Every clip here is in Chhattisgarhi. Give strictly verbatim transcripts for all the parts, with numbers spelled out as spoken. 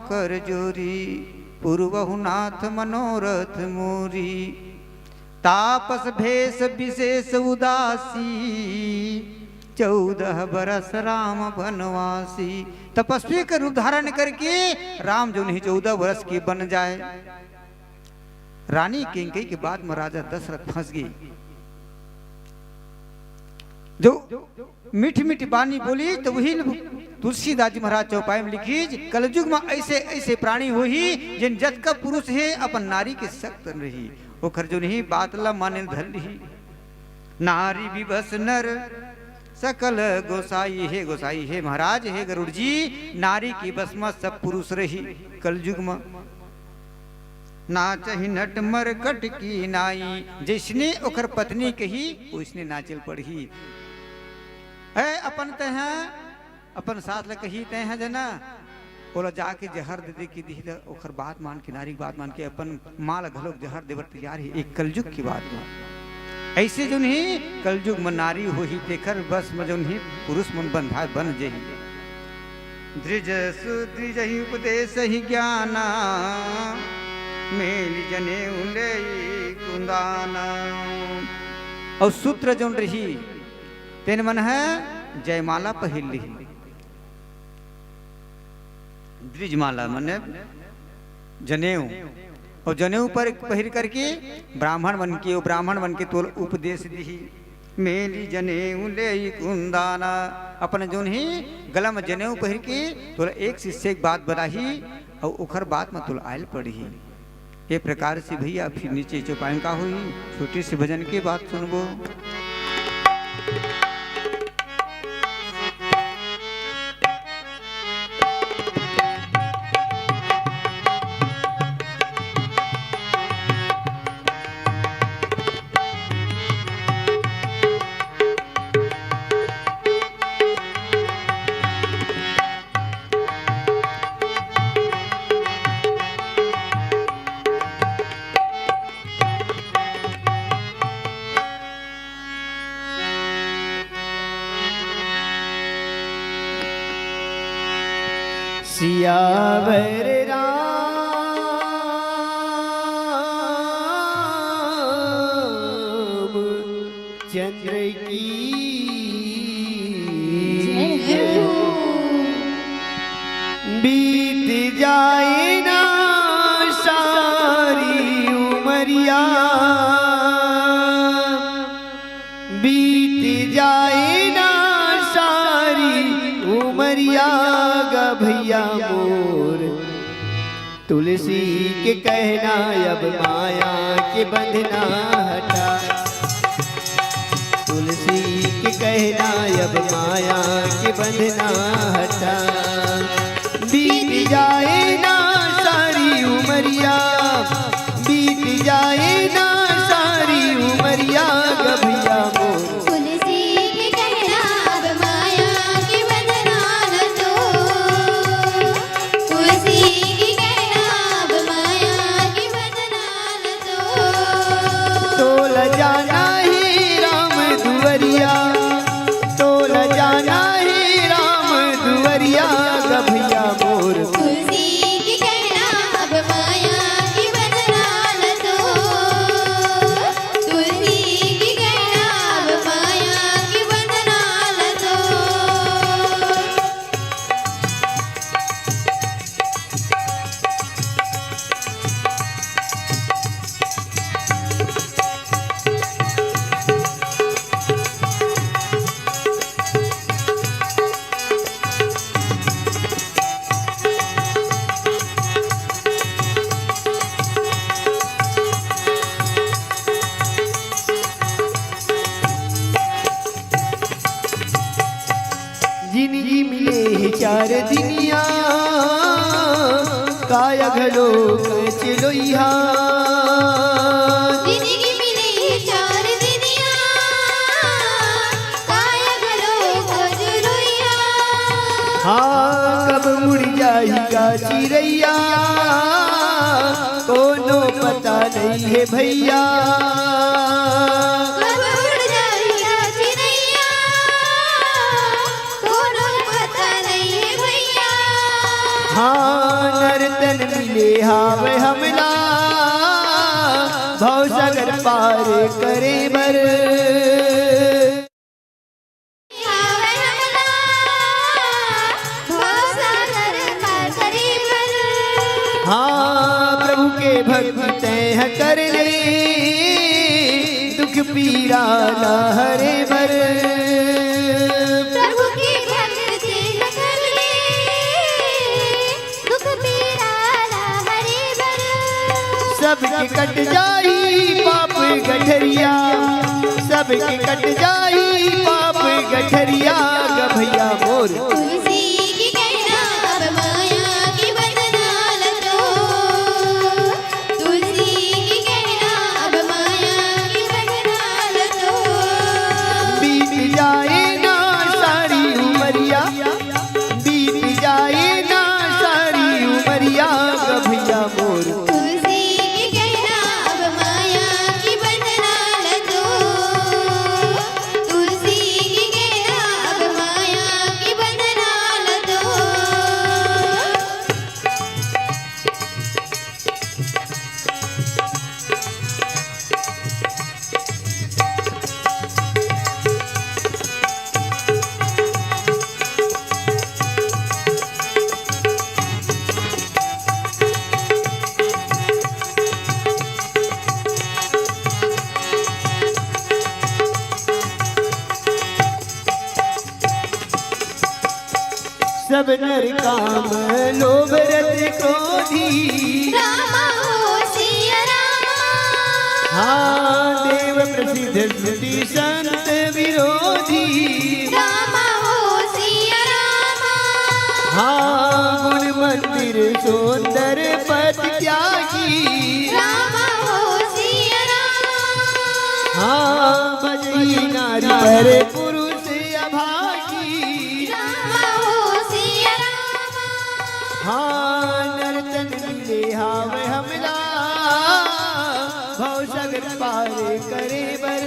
कर जोरी, पूरवहु नाथ मनोरथ मोरी। तापस भेष विशेष उदासी, चौदह बरस राम बनवासी। तपस्वी के रूप धारण करके राम जो नहीं चौदह बरस के बन जाए। रानी कैकेयी के बात में राजा दशरथ फंस गए। जो मीठी मीठी बानी बोली तो वही तुलसीदास जी महाराज चौपाई में लिखी, कलयुग में ऐसे ऐसे प्राणी होही, जिन जतका पुरुष हे अपन नारी के सख्त रही, ओखर जो नहीं बात ला माने धर लिही। नारी विवश नर सकल गोसाई, हे गोसाई, हे महाराज, हे गरुड़ जी, नारी के बस में सब पुरुष रही कलयुग में। नाचहि नट मरकट की नाई, जैसने ओखर पत्नी कही, वैसने नाचे ल पड़ही। है अपन तैं, अपन सास ल कही तैं जना, ओला जाके जहर दे दे के दिही, त ओखर बात मान के, नारी के बात मान के अपन माँ ल घलोक जहर देबर तैयार हे। एक कलयुग की बात मान। ऐसे जो नहीं कलयुग में नारी होही, तेखर बस में जो नहीं पुरुष मन बंधा बन जही। द्विज सुद्विज ही उपदेश ही ज्ञाना, मेलि जनेऊ लेई कुंदाना। अउ सूत्र जोन रही, तेन मन ह जयमाला पहिर लिही। द्विजमाला मने जनेऊ, अउ जनेऊ पर पहिर करके ब्राह्मण मन के, अउ ब्राह्मण मन के तोल उपदेश दिही। मेलि जनेऊ लेई कुंदाना, अपन जोन ही गला में जनेऊ पहिर के तोला एक शिष्य एक बात बताही, अउ ओखर बात में तोला आयल पड़ही। ये प्रकार से भैया फिर नीचे चौपाई का हुई, छोटे से भजन के बात सुनबो। सियावर राम चंद्र की जय हो। बीत जाए ना सारी उमरिया, बीत जाए ना सारी उमरिया गा भैया मोर। तुलसी के कहना अब माया के बंधना हटा, तुलसी के कहना अब माया के बंधना हटा। बीत जाए ना सारी उमरिया, बीत जाए ना सारी उमरिया गा भैया मोर। तुलसी के कहना अब माया के बंधना न तोड़, तुलसी के कहना अब माया के बंधना न तोड़। तोला जाना हे राम दुवरिया, तोला जाना हे राम दुवरिया गा भैया मोर। तुलसी के कहना अब माया के बंधना न तोड़, तुलसी के कहना अब माया के बंधना न तोड़। जिनगी मिले हे चार दिनिया, काया घलो कच लोइहा। जिनगी मिले हे चार दिनिया, काया घलो कच लोइहा। हाँ, कब मुड़ जाही गा चिरैया, कोनो पता नहीं हे भैया। कब उड़ जाही गा चिरैया, कोनो पता नहीं हे भैया। हाँ, ये हावय हमला भव सागर पार करे बर। हाँ, प्रभु के भक्ति तैं ह कर ले, दुख पीरा ला हरे बर। प्रभु के भक्ति तैं ह कर ले, दुख पीरा ला हरे बर। सबके कट जाही पाप गठरिया, सबके कट जाही पाप गठरिया, ग भैया मोर। तुलसी के कहना अब माया के बंधना ल तोड़, तुलसी के कहना अब माया के बंधना ल तोड़। बीत जाए ना सारी उमरिया, बीत जाए ना सारी उमरिया, ग भैया मोर। तुलसी के कहना अब माया के बंधना ल तोड़, तुलसी के कहना अब माया के बंधना ल तोड़। सब नर काम लोभ रज क्रोधी। रामा हो सिया रामा। हाँ, देव प्रसिद्ध श्रुति संत विरोधी। रामा हो सिया रामा। हाँ, गुण मंदिर सुंदर पद त्यागी। रामा हो सिया रामा। हाँ, भजई नारी पर पुरुष अभागी। रामा हो सिया रामा। हाँ, नर तन मिले हावय हमला, भव सागर पार करे बर।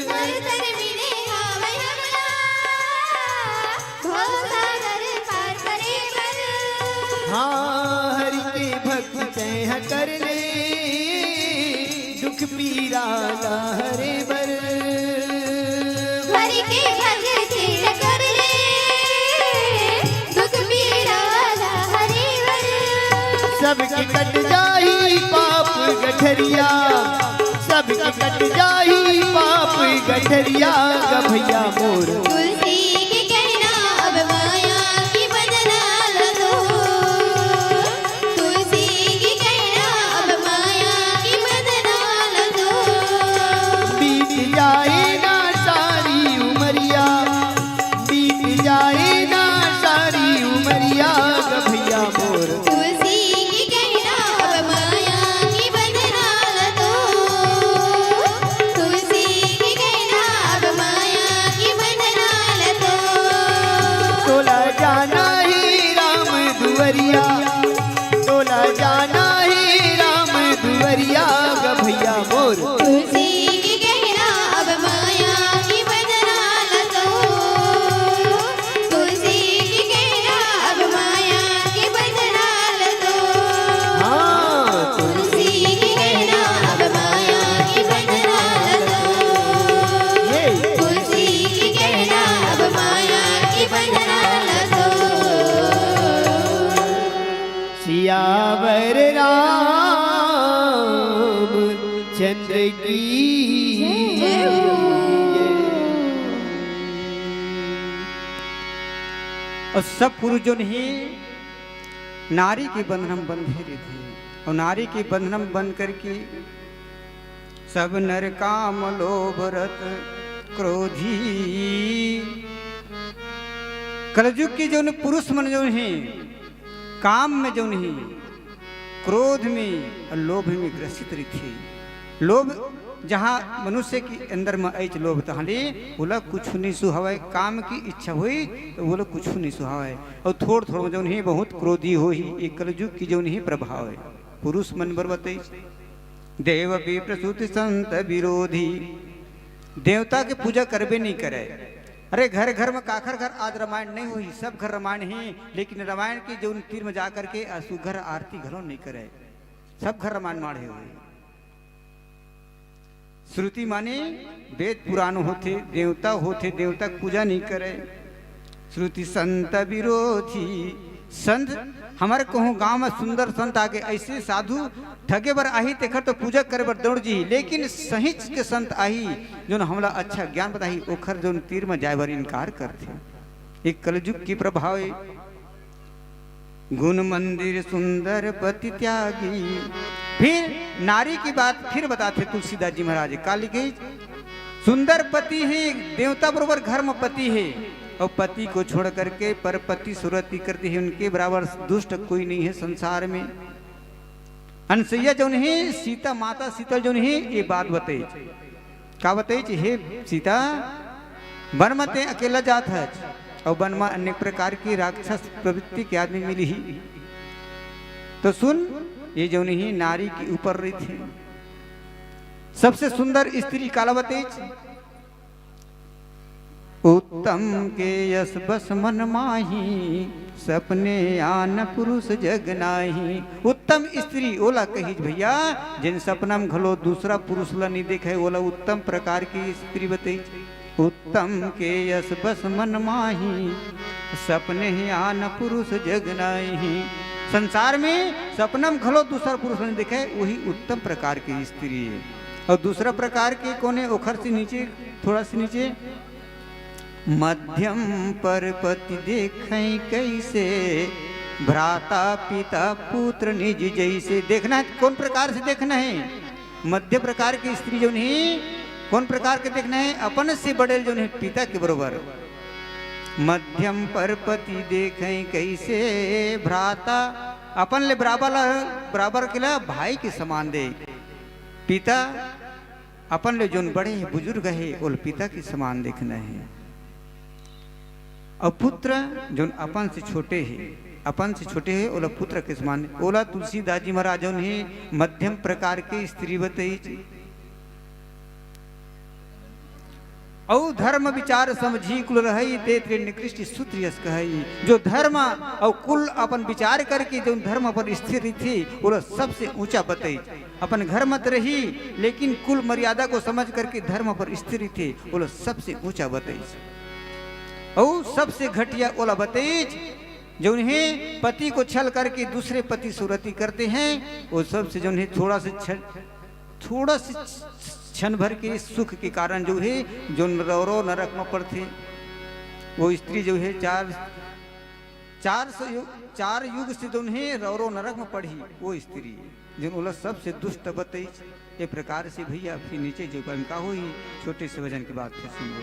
नर तन मिले हावय हमला, भव सागर पार करे बर। हाँ, हरि के भक्त तैं ह कर ले, दुख पीरा ला हरे बर। हरि के भक्ति ल कर ले, दुख पीरा ला हरे बर। सबके कट जाही पाप गठरिया, सबके कट जाही पाप गठरिया, ग भैया मोर। तुलसी के कहना अब माया के बंधना ल तोड़, तुलसी के कहना अब माया के बंधना ल तोड़। बीत जाए ना सारी उमरिया, बीत जाए ना सारी उमरिया, ग भैया मोर। तुलसी के कहना अब माया के बंधना ल तोड़, तुलसी के कहना अब माया के बंधना ल तोड़। तोला जाना हे राम दुवरिया, तोला जाना हे राम दुवरिया, ग भैया मोर। तुलसी के कहना अब माया के बंधना ल तोड़, तुलसी के कहना अब माया के बंधना ल तोड़। हाँ, तुलसी के कहना अब माया के बंधना ल तोड़। ये। तुलसी के कहना अब माया के बंधना ल तोड़। सियावर रामचंद्र की जय। अउ सब पुरुष जोन हे नारी के बंधन म बंधे रहिथे, अउ नारी के बंधन म बंध करके सब नर काम लोभ रज क्रोधी। कलजुग के जोन पुरुष मन जोन हे, काम में जोन हे, क्रोध में अउ लोभ में ग्रसित रहिथे। लोभ, जहाँ मनुष्य के अंदर में आइच लोभ, तहाँ ले ओला कुछु नहीं सुहावय, काम की इच्छा होई त ओला कुछु नहीं सुहावय। अउ थोड़ थोड़ में जोन हे बहुत क्रोधी होही, ये कलजुग की जोन हे प्रभाव हे। पुरुष मन बर बतइस, देव विप्र सुत संत विरोधी। देवता के पूजा करबे नहीं करे, अरे, घर घर में काखर घर आज रामायण नहीं होही, सब घर रामायण ही, लेकिन रामायण के जउन तीर में जा करके असुघर आरती घलो नहीं करे, सब घर रामायण माढ़े होही। श्रुति माने वेद पुराण होथे, देवता होथे, देवता के पूजा नहीं करे। श्रुति संत विरोधी। संत, हमर कहूँ गांव में सुंदर संत आगे, ऐसे साधु ठगे बर आही, तेखर तो पूजा करे बर दौड़ जी, लेकिन सहिच के संत आही, जोन हमला अच्छा ज्ञान बताही, ओखर जोन तीर में जाए बर इनकार करथे। एक कलयुग की प्रभाव ए। गुण मंदिर सुंदर पति त्यागी। फिर नारी की बात फिर बताथे तुलसीदास जी महाराज, का लिखे? सुंदर पति हे, देवता बरोबर घर में पति हे, और पति को छोड़ करके पर पति सुरति करती है, उनके बराबर दुष्ट कोई नहीं है संसार में। अनसुईया जौन हे, सीता, माता सीता जौन हे, ये बात बताई। का बताई? हे सीता, वन में ते अकेला जात हच, और वन में अनेक प्रकार की राक्षस प्रवृत्ति के आदमी मिली ही। तो सुन, ये जौन ही नारी के ऊपर रहिथे, सबसे सुंदर स्त्री काला बताई? उत्तम के यश बस मन माही, सपने आन पुरुष जग नाही। उत्तम स्त्री ओला कहिच भैया, जिन सपना में घलो दूसरा पुरुष ला नहीं देखे, ओला उत्तम प्रकार की स्त्री बताई। उत्तम के यश बस मन माही, सपने ही आन पुरुष जग नाही। संसार में सपना में घलो दूसरा पुरुष नहीं देखे, वही उत्तम प्रकार की स्त्री है। और दूसरा प्रकार के कोने, ओखर से नीचे, थोड़ा से नीचे, मध्यम पर पति देखें कैसे, भ्राता पिता पुत्र निज जैसे। देखना है कौन प्रकार से देखना है। मध्य प्रकार की स्त्री जो नहीं, कौन प्रकार के देखना है? अपन से बड़े जो नहीं, पिता के बरोबर। मध्यम पर पति देखें कैसे, भ्राता, अपन ले बराबर ला, बराबर के ला भाई के समान दे। पिता अपन ले जोन बड़े हे, बुजुर्ग हे, ओला पिता के समान देखना हे। और पुत्र जोन अपन से छोटे हे, अपन से छोटे हे, ओला पुत्र के समान, ओला तुलसीदास जी महाराज जोन हे मध्यम प्रकार के स्त्री बतई। अउ धर्म विचार समझी कुल रहई, ते तृण निकृष्ट सूत्र यस कहई। जो धर्म अउ कुल अपन विचार करके जोन धर्म पर स्थिर रहिथे, ओला सबसे ऊंचा बतई। अपन घर मत रही, लेकिन कुल मर्यादा को समझ करके धर्म पर स्थिर रहिथे, ओला सबसे ऊंचा बतई। अउ सबसे घटिया ओला बतई, जो उन्हें पति को छल करके दूसरे पति से रति करते हैं, वो सबसे जो उन्हें थोड़ा से छल, थोड़ा से क्षण भर के सुख के कारण जो है, जो रौरव नरक में पड़थे। वो स्त्री जो है, चार, चार सौ यु-, चार युग से जो उन्हें रौरव नरक में पड़ी, वो स्त्री, जो ओला सबसे दुष्ट बतई। ये प्रकार से भैया फिर नीचे जो का होही, छोटे से भजन के बाद फिर सुन लो।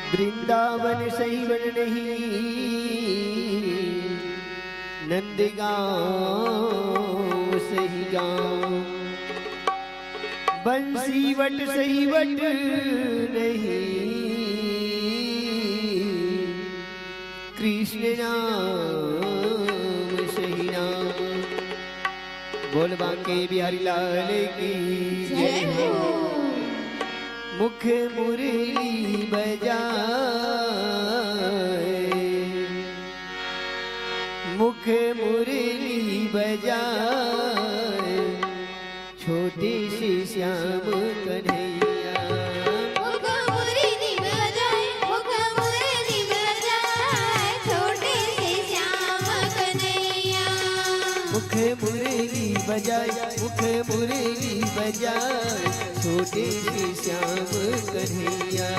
वृंदावन सही वन नहीं, नंदगांव सही गांव, बंसी वट सही वट नहीं, कृष्ण नाम सही नाम। बोल बांके बिहारी लाल की जय हो। मुख मुरली बजाए, मुख मुरली बजाए, छोटे से श्याम कन्हैया। मुख मुरली बजाए, मुख मुरली बजाए, छोटे से श्याम कन्हैया। मुख मुरली बजाए, मुख मुरली बजाए, छोटे से श्याम कन्हैया।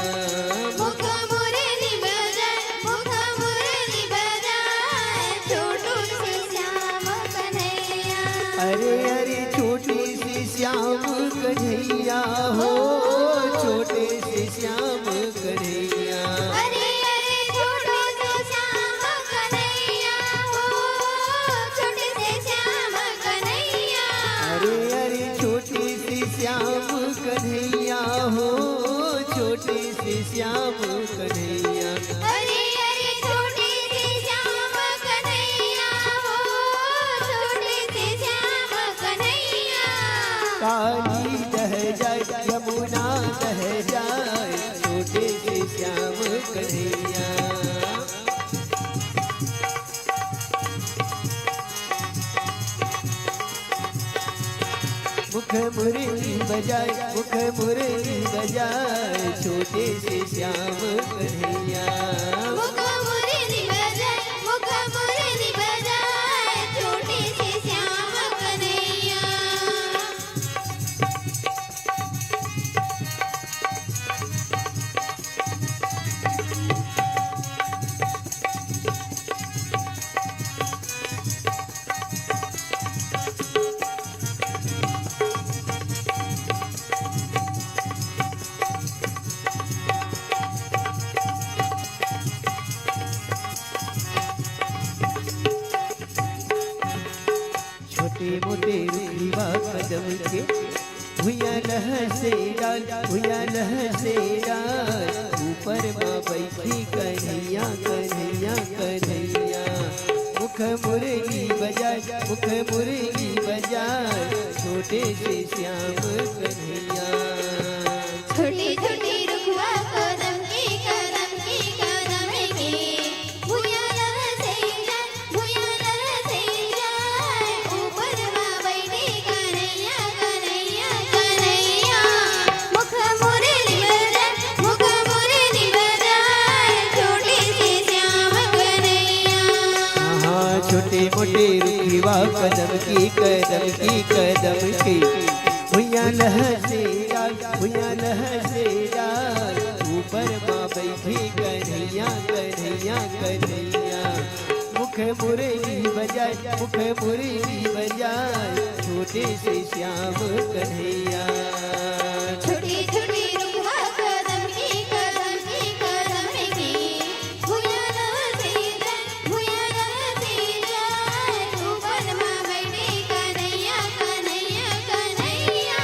मुख मुरली बजाए, मुख मुरली बजाए, अरे छोटे से श्याम कन्हैया हो, छोटे से श्याम कन्हैया। अरे, अरे, छोटे से श्याम कन्हैया हो, छोटे से श्याम कन्हैया। अरे, अरे, छोटे से श्याम कन्हैया हो, छोटे से श्याम कन्हैया। अरे, अरे, छोटे से श्याम कन्हैया हो, छोटे से श्याम कन्हैया। काली दह जाए, यमुना दह जाए, छोटे से श्याम कन्हैया। मुख मुरली बजाए, मुख मुरली बजाए, छोटे से श्याम कन्हैया। मुख मुरली बजाए, मुख मुरली बजाए, छोटे से श्याम कन्हैया। छोटे मोटे रुखिया कदम के, भुइयां लहसे डाल, भुइयां लहसे डाल, ऊपर मा बैठी कन्हैया, कन्हैया, कन्हैया। मुख मुरली बजाए, मुख मुरली बजाए, छोटे से श्याम कन्हैया। छोटे छोटे रुखवा कदम के, कदम के, कदम के, भुइयां लहसे जाए, भुइयां लहसे जाए, ऊपर मा बैठे कन्हैया, कन्हैया, कन्हैया। मुख मुरली बजाए, मुख मुरली बजाए, छोटे से श्याम कन्हैया। हाँ, छोटे मोटे रुखिया कदम के, कदम के, कदम के, भुइयां लहसे डाल, भुइयां लहसे डाल, ऊपर मा बैठे कन्हैया, कन्हैया, कन्हैया। मुख मुरली बजाए, मुख मुरली बजाए, छोटे से श्याम कन्हैया। छोटे छोटे रुखवा कदम के, कदम के, कदम के, भुइयां लहसे जाए, भुइयां लहसे जाए, ऊपर मा बैठे कन्हैया, कन्हैया, कन्हैया।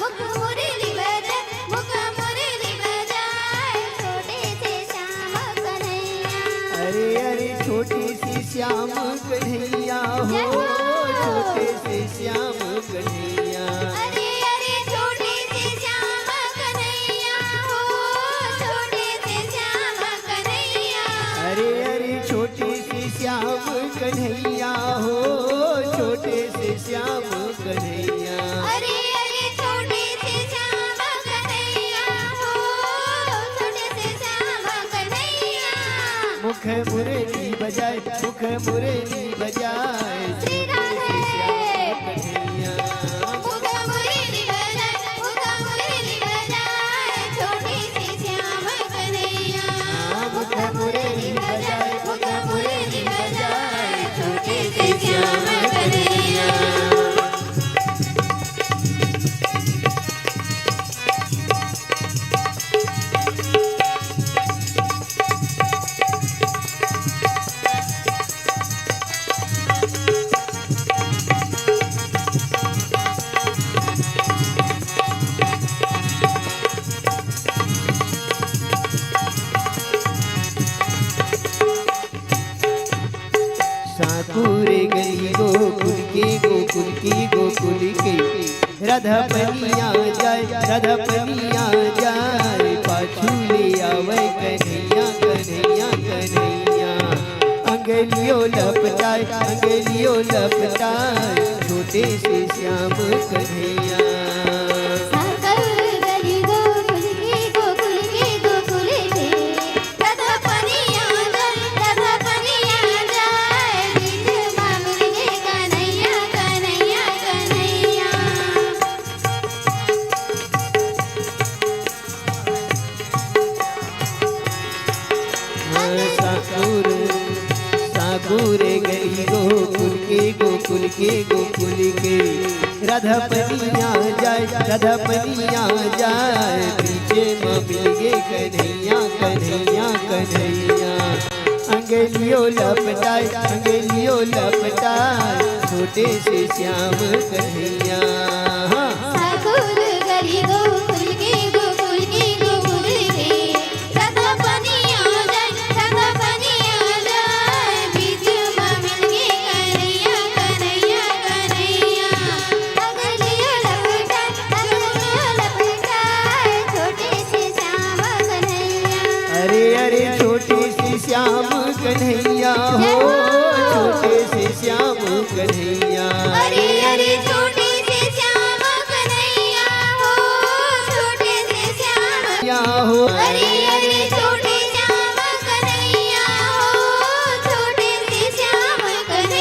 मुख मुरली बजाए, मुख मुरली बजाए, छोटे से श्याम कन्हैया। अरे, अरे, छोटे से श्याम कन्हैया हो, जय हो। छोटे से श्याम कन्हैया। अरे, अरे, छोटे से श्याम कन्हैया हो, छोटे से श्याम कन्हैया। अरे, अरे, छोटे से श्याम कन्हैया हो, छोटे से श्याम कन्हैया। अरे, अरे, छोटे से श्याम कन्हैया हो, छोटे से श्याम कन्हैया। मुख मुरली बजाए, मुख मुरली बजाए, श्री राधे। मुख मुरली बजाए, मुख मुरली बजाए, छोटे से श्याम कन्हैया। मुख मुरली बजाए, मुख मुरली बजाए, छोटे से श्याम कन्हैया। साकुर गली गोकुल के, गोकुल के, गोकुल के। राधा पनिया जाए, राधा पनिया जाए, पाछू ले आवे कन्हैया, कन्हैया, कन्हैया। अंगलियो लपटाए, अंगलियो लपटाए, छोटे से श्याम कन्हैया। साकुर गली गोकुल के, गोकुल के, गोकुल के। राधा पनिया जाए, राधा पनिया जाए, बीच मा मिल गे कन्हैया, कन्हैया, कन्हैया। साकुर, साकुर गली गोकुल के, गोकुल के, गोकुल के। राधा पनिया जाय, राधा पनिया जाय, बीचे म मिलगे कन्हैया, कन्हैया, कन्हैया। अंगलियो लपटाय, अंगलियो लपटाय, छोटे से श्याम कन्हैया। हाँ। साकुल गली गोकुल के, गोकुल के गोकुल के, राधा पनिया जाय, राधा पनिया जाय, बीच म मिलगे कन्हैया, कन्हैया, कन्हैया। अंगलियो लपटाय, अंगलियो लपटाय, छोटे से श्याम कन्हैया। अरे, अरे, छोटे से श्याम कन्हैया हो, जय हो। छोटे से श्याम कन्हैया।